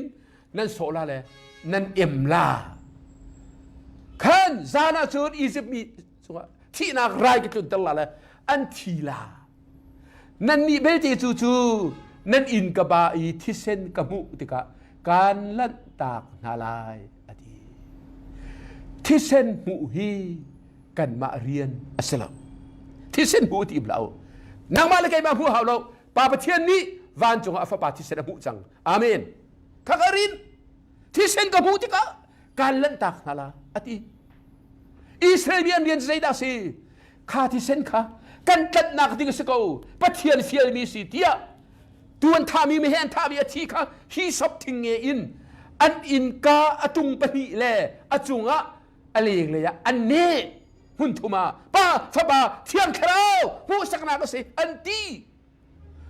Speaker 3: nan sawh la le nan em la khan zan ah cun Egypt mi cungah thihnak rai ka tlunter la le an thi la nan nih belte cu cu. Nan inn ka ba i thisen ka hmuh tikah kaan lanhtak hna lai a ti. Thisen hmuh hi kanmah rian a si lo. Thisen hmuh ti hlah u. Nangmah le keimah hmuh hau lo. Pa Pathian nih vancung ah a fapa thisen a hmuh cang. Amen. Khaka rin thisen ka hmuh tikah kaan lanhtak hna la a ti. Israel mi an rian zeidah si? Kha thisen kha kan tlanhnak ding a si ko. Pathian fialmi si tiah tu an thahmi mi he an thahmi a thi kha hi sop thing nge in an innka a tung pahnih le a cungah a lenglei ah an neh hmun thum ah pa fapa thiang thlarau hmuhsaknak a si an ti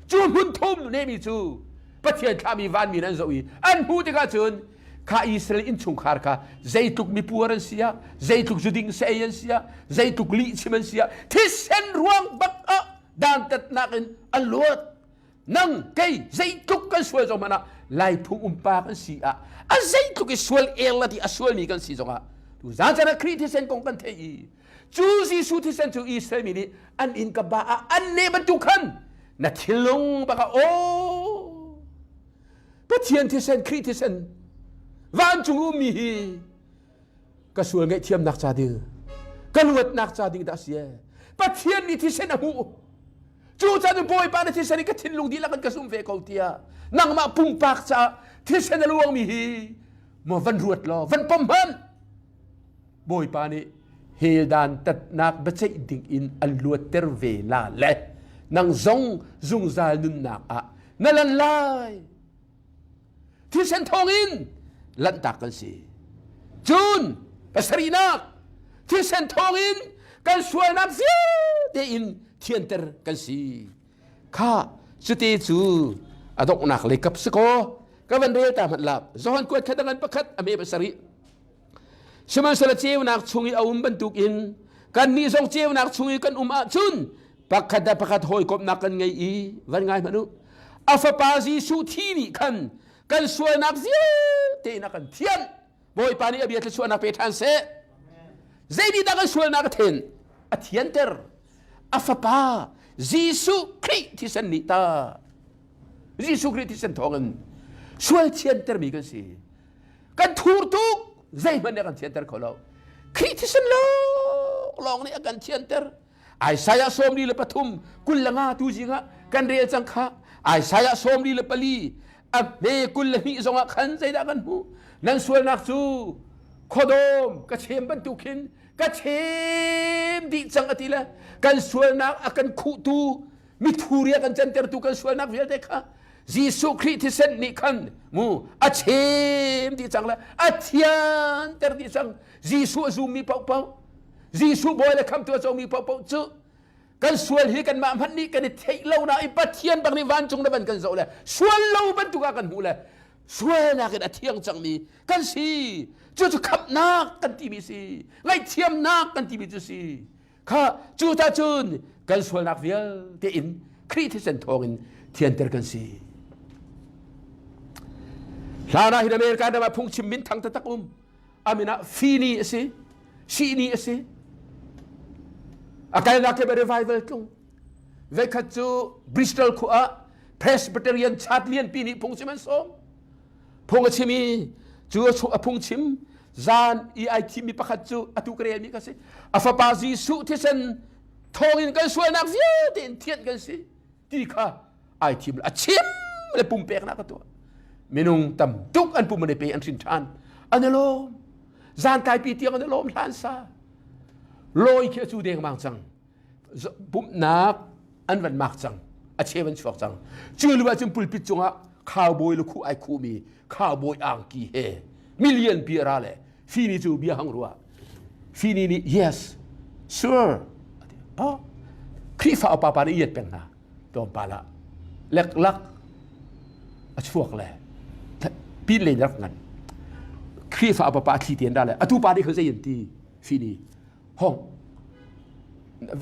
Speaker 3: Cu hmun thum nehmi cu Pathian thlahmi vanmi an zoh i an hmuh tikah cun kha Israel innchungkhar kha zeitluk mipuar an si ah zeitluk zuding saei an si ah zeitluk lihchim an si ah thisen ruang bak ah dantatnak in an luat nang kei zeitluk kan sual zong hmanh ah laiphung umpa kan si ah a zeitluk i sual el ti a sualmi kan si zongah tu zan chan ah Khrih thisen kong kan theih i Cu Jesuh thisen cu Israel mi nih an inn ka ba ah an neh bantuk khan na thinlung bak ah aw Pathian thisen Khrih thisen vancung ummi hi ka sual ngaihthiamnak ca ding ka luatnak ca ding dah si Pathian nih thisen a hmuh cu caan Bawipa na thisen i ka thinlung dihlak in ka sum ve ko tiah nangmah pumpak caah thisen a luangmi hi maw van ruat law van pom hmanh Bawipa nih hell dan tatnak biaceih ding in an luatter ve la le nang zong zungzal nunnak ah na lan lai. Thisen thawngin lanhtak kan si. Cun pasarihnak thisen thawngin kan sualnak vialte in thianter kan si. Kha cute cu a donghnak lei kap si kaw ka van rel ta hmanh lak Johan kuat khat a ngan pakhat a me pasarih Sihmanhsehlaw ceunak chung i a um bantukin kannih zong ceunak chung i kan um ahcun pakhat le pakhat hawikomhnak kan ngei i van ngai hmanh u. A fapa Jesuh thi nih khan kan sualnak vialte in a kan thianh. Bawipa nih a bia thluachuahnak pe ṭhan seh. Zeitindah kan sualnak a then? A thianter. A fapa Jesuh Khrih thisen nih ta. Jesuh Khrih thisen thawngin sual thiantermi kan si. Kan thur tuk zeihmanh nih a kan thianter kho lo. Khrih thisen lawng nih a kan thianter. Isaiah 43 25 tu zing ah kan rel cang kha. Isaiah 44 a hme 22 zongah khan zeidah kan hmuh? Nan sualnak cu khuadawm ka chem bantuk khin ka chem dih cang a ti le kan sualnak a kan khuhtu mithuri a kan cantertu kan sualnak vialte kha Jesuh Khrih thisen nih khan mu a chem dih cang le a thianter dih cang Jesuh a zummi paohpaoh Jesuh bawi le khamtu a comi paohpaoh cu kan sual hi kanmah hmanh nih kan i theih lo na i Pathian bak nih vancung na van kan zoh le sual lo bantuk ah kan hmuh le sualnak in a thiang cangmi kan si cu cu khamhnak kan timi si ngaihthiamnak kan timi cu si Kha cu ta cun kan sualnak vialte in Khrih thisen thawngin thianter kan si. Hlan ah hin America ram ah phungchim min thang taktak um. Amin ah Fini a si, Sihni a si. A kalnak ke revival tlung. Veikhat cu Bristol khua ah Presbyterian chat lianpi nih phungchim an sawm. Phung a chim i cu a phungchim zan i ai thimmi pakhat cu atu ka relmi ka si. A fapa Jesuh thisen thawngin kan sualnak vialte in thianh kan si ti kha ai thim a chim le pumpeknak a tuah. Minung tam tuk an pum an i pe an hrin ṭhan. An i lawm. Zan tlaipi tiang an i lawm hlan sa. Lawi khi a cu dengmang cang. Pumhnak an van mak cang a cheu an chuak cang cu lu ahcun pulpit cungah cowboy lukhuh ai khuhmi cowboy angki he million pi ra le fini cu bia hang rua fini nih yes sir oh Khrihfa upa pa nih iat peng hna tlawmpal ah leklak a chuak le pin len rak ngan Khrihfa upa pa thli ten ra le atu pa nih kha zei an ti fini hong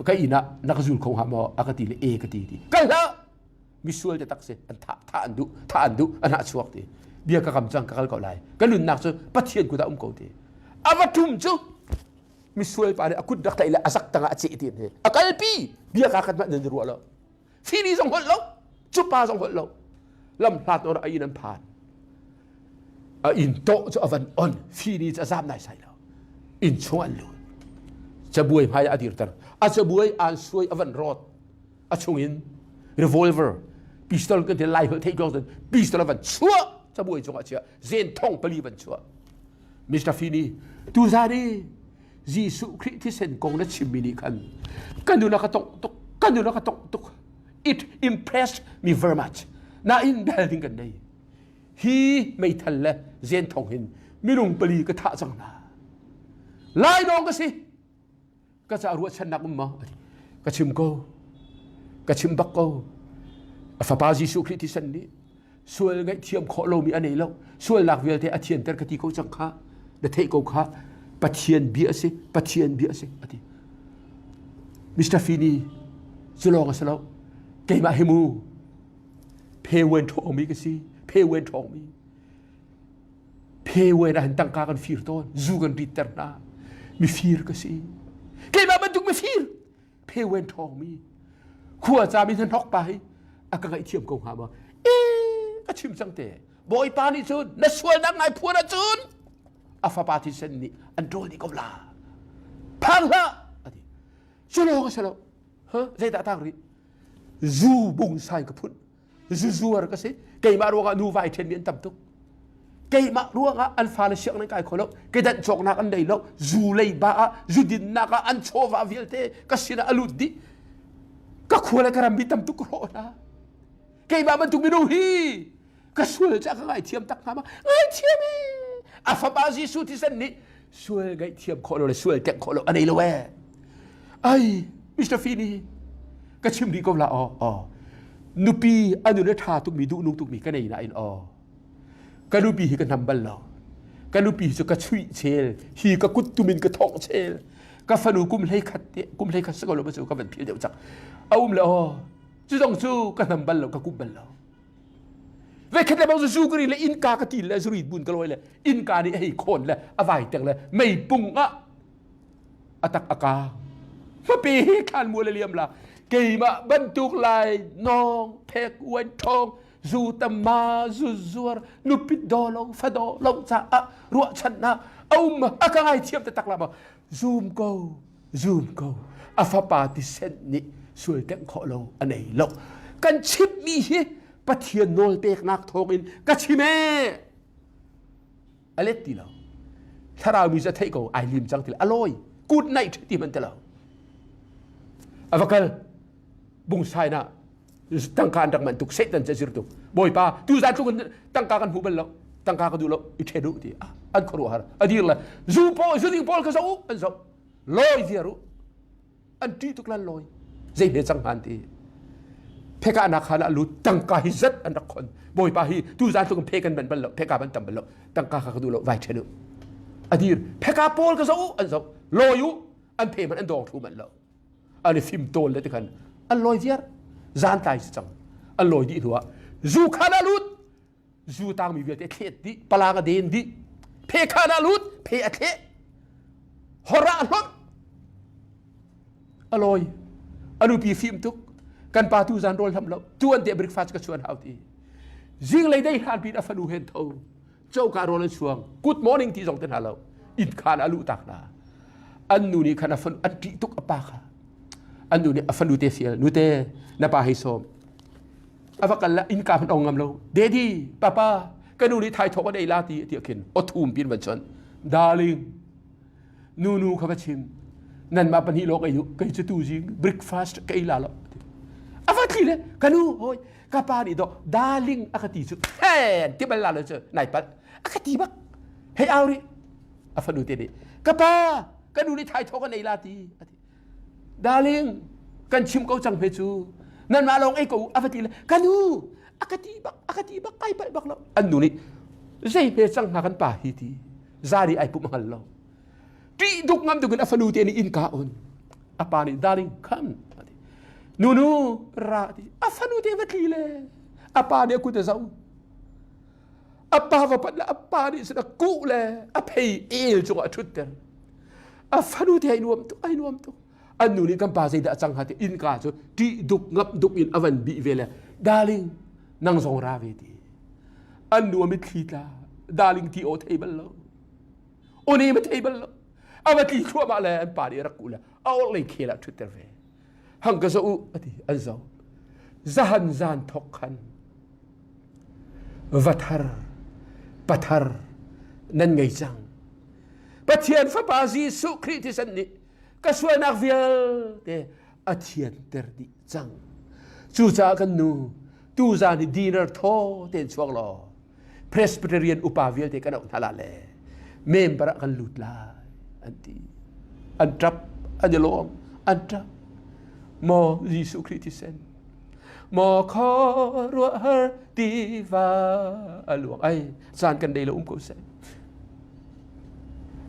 Speaker 3: ka inn ah na ka zul kho hnga maw a ka ti le e ka ti ti kal hlah misual te tak si an thah thah an duh thah an duh an hah chuak ti bia ka kam cang ka kal ko lai ka nunnak cu pathian kut ah um ko ti a va tum cu misual pa nih a kut rak tlaih le a zak tangah a ceh ti a kalpi bia ka khat hmanh nan ruah lo fini zong holh lo cu pa zong holh lo. Lam hlat or a inn an phan. A inn tawh cu a van on. Fini cu a zam nai sai lo. Inn chung an lut. Cabuai hmai ah a dirter. A cabuai an suai a van rawt. A chungin revolver pistol kan ti lai holh theih ko pistol a van chuah cabuai cungah chia zen thong pali van chuah. Mr. Fini tuzan i Jesuh Khrih thisen kong na chimmi nih khan ka nun a ka tongh tuk ka nun a ka tongh tuk it impressed me very much nain bel ding kan nei hi meithal le zen thong hin minung pali ka thah cang hna lai dong ka si ka ca ruahchannak um ma ka chim ko ka chim bak ko a fapa Jesuh Khrih thisen nih sual ngaihthiam khawh lomi a nei lo sualnak vialte a thianter ka ti ko cang kha na theih ko kha Pathian bia a si Pathian bia a si a ti Mr. Fini cu lawng a si lo keimah hi mu phe wen ṭhawngmi ka si phe wen ṭhawngmi phe wen ah hin tangka kan fir tawn zu kan ritter hna mifir ka si keimah bantuk mifir phe wen ṭhawngmi khua ca mi hnahnok pa hi a ka ngaihthiam ko hnga maw e ka chim cang te bawipa nih cun na sualnak ngai phuan ahcun a fapa thisen nih an ṭawl dih ko la phang hlah a ti cu lawng a si lo zeidah tang rih zu bungsai ka phun zuzuar ka si keimah ruangah nuva ai ṭhenmi an tam tuk keimah ruangah an fale sianginn an kai kho lo kedan cawknak an nei lo zu leiba ah zu dinnak ah an chawva vialte ka sinah a lut dih ka khua le ka ram mi tam tuk ka hrawh hna keimah bantuk minung hi ka sual ca ka ngaithiam tak hnga ma ngaithiam e a fapa Jesuh thisen nih sual ngaihthiam khawh lo le sual tengh khawh lo a nei lo e ai Mr. Fini ka chim rih ko la aw aw nupi anu le tha tukmi duh nung tukmi ka nei nain aw ka nupi hi ka hnam bal lo ka nupi cu ka chuih chel hi ka kut tumin ka thong chel ka fanu kum hlei khat te kum hlei khat se ko lo cu ka van phil deuh cak a um le aw cu zong cu ka hnam bal lo ka kup bal lo Vekhat le bang zu ka ri le innka ka ti le zuri bun ka lawi le innka nih hei khawn le a vai teng le meipung ah a tak a ka hmape he thlan mual a liam la keimah bantuk lai nong phek uan ṭhawng zu tamma zu zuar nupit daw lo fa daw lo caah ruahchannak a um a ka ngai thiam taktak la ma zoom ko Zum ko. A fapa tisen nih sual tengh khawh lo a nei lo. Kan chimmi hi Pathian nawl peknak thawngin ka chim ee. A let ti lo. Thlarau mi cu a theih ko ai lim cang ti lo. A lawi. Good night ti hmanh ti lo. A va kal. Bungsai na tangka an rak manh tuk Satan cu a zir tuk. Bawipa tu zan tluk in tangka kan hmu bal lo. Tangka ka duh lo. I ṭhen u ti. An khuaruahhar. A dir le zu pawl zu ding pawl ka zoh u an zoh. Lawi viar u. An ṭih tuk lan lawi. Zei hme cang hman ti. Pheka nak khan a lut tangka hi zat an rak khon. Bawipa hi tu zan tluk in phe kan ban bal lo. Pheka ban tam bal lo. Tangka kha ka duh lo. Vai ṭhen u. A dir. Pheka pawl ka zoh u an zoh. Lawi u. An phe man an dawng thlu manh lo. An i fim tawl le tikhan an lawi viar. Zan tlai si cang. An lawi dih hnu ah zu khan a lut. Zu tangmi vialte a thlet dih. Palang a den dih. Phe khan a lut. Phe a thleh. Hor ah a hlonh. A lawi. A nupi fim tuk. Kan pa tu zan rawl hlam lo. Tuan te breakfast ka chuan hau ti. Zinglei dei hlan pin a fanu hen tho. Coka rawl an chuang. Good morning ti zong te hna lo. Inn khan a luh tak hna. An nu nih khan a fanu an ṭih tuk a pa kha. An nu nih a fanu te fial. Nute na pa hei sawm. A va kal la innka hmanh ong ngam lo. Daddy, papa, ka nu nih thaithawk an ei la ti tiah khin aw pin van chon. Darling, nu nu kha va chim. Nanmah pahnih lawng ei u, kei cu tu zing breakfast ka ei la lo. A va tli le, ka nu, hoi, ka pa nih dawh darling a ka ti cu hen ti bal la lo cu nai palh a ka ti bak hei au rih a fanu te nih ka pa ka nu nih thaithawk an ei la ti a ti Darling, kan chim ko cang hme cu. Nanmah lawng ei ko a va ti le ka nu a ka ti bak a ka ti bak kai palh bak lo. An nu nih zei hme cang hnga kan pa hi ti zari ai pum hngal lo. Ṭih duk ngam duk in a fanu te nih innka on. A pa nih darling come Nu nu ra ti a fanu te va tli le a pa nih a kut a zo. A pa va pat le a pa nih cun a kuh le a phei el cungah a ṭhutter. A fanu te ai nuam tuk ai nuam tuk. An nu nih kan pa zeidah a cang hnga ti innka cu ṭih duk ngap duk in a van bih ve le darling. Nang zong ra ve ti. An nu a mitthli tla. Darling ti aw thei bal lo. Aw ma thei bal lo. A va tli thluahmah le an pa nih rak kuh le a orhlei khel ah ṭhutter ve. Hang ka zoh u ati an zoh. Zahan zan thok khan vathar pathar nan ngei cang. Pathian Fapa Jesuh Khrih thisen nih ka sualnak vialte a thianter dih cang. Cucaah kan nu tuzaan hi dinner thaw tein chuak law Presbyterian upa vialte kan auh hna la le member ah kan lut lai an ti. An ṭap, an i lawm, an ṭap. Maw Jesuh Khrih thisen, maw khuaruahhar tiva a luang ai caan kan nei lo um ko seh.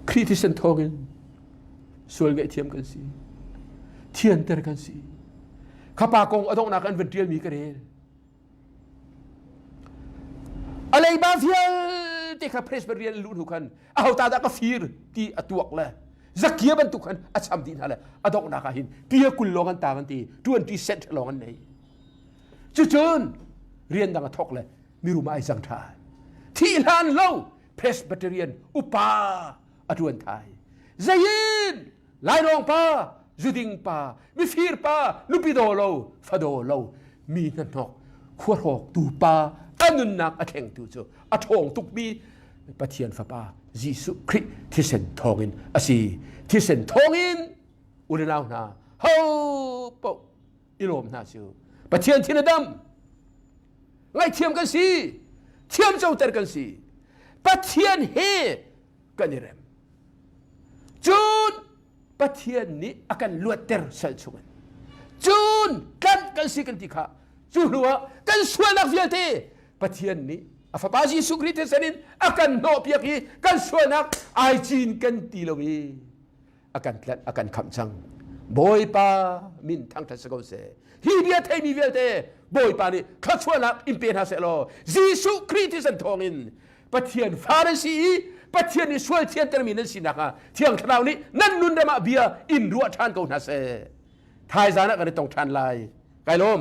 Speaker 3: Khrih thisen thawngin sual ngaihthiam kan si thianter kan si khapa kong a donghnak an van ṭialmi ka rel a leiba vialte kha Presbyterian luh hnu khan aho ta dah ka fir ti a tuak le zakia bantuk khan a cham dih hna le a donghnak ah hin pia kul lawng an tang an ti 20 cent lawng an nei cucun rian dang a thok le mirum ai cang ṭha thih hlan lo Presbyterian upa a ṭuan thai zeiin lainawng pa zuding pa mifir pa nupi daw lo fadaw lo mi hnahnok khuahrawk tu pa a nunnak a thlengtu cu a ṭhawng tukmi Pathian Fapa Jesuh Khrih thisen thawngin a si thisen thawngin unau hna ho paoh i lawm hna cu Pathian thin a dam ngaihthiam kan si thiamcoter kan si Pathian he kan i rem cun Pathian nih a kan luatter sal chungin cun tlanh kan si kan ti kha cu hnu ah kan sualnak vialte Pathian nih a fapa Jesuh Khrih thisen in a kan hnawhpiak i kan sualnak ai cin kan ti lo i a kan tlanh a kan khamh cang Bawipa min thangṭhat si ko seh hi bia theimi vialte Bawipa nih thluachuahnak in pe hna seh law Jesuh Khrih thisen thawngin Pathian fa nan si i Pathian nih sual thiantermi nan sinak ah Thiang Thlarau nih nan nun ram ah bia in ruah ṭhan ko hna seh. Thaizan ah kan i tong ṭhan lai. Kai lawm.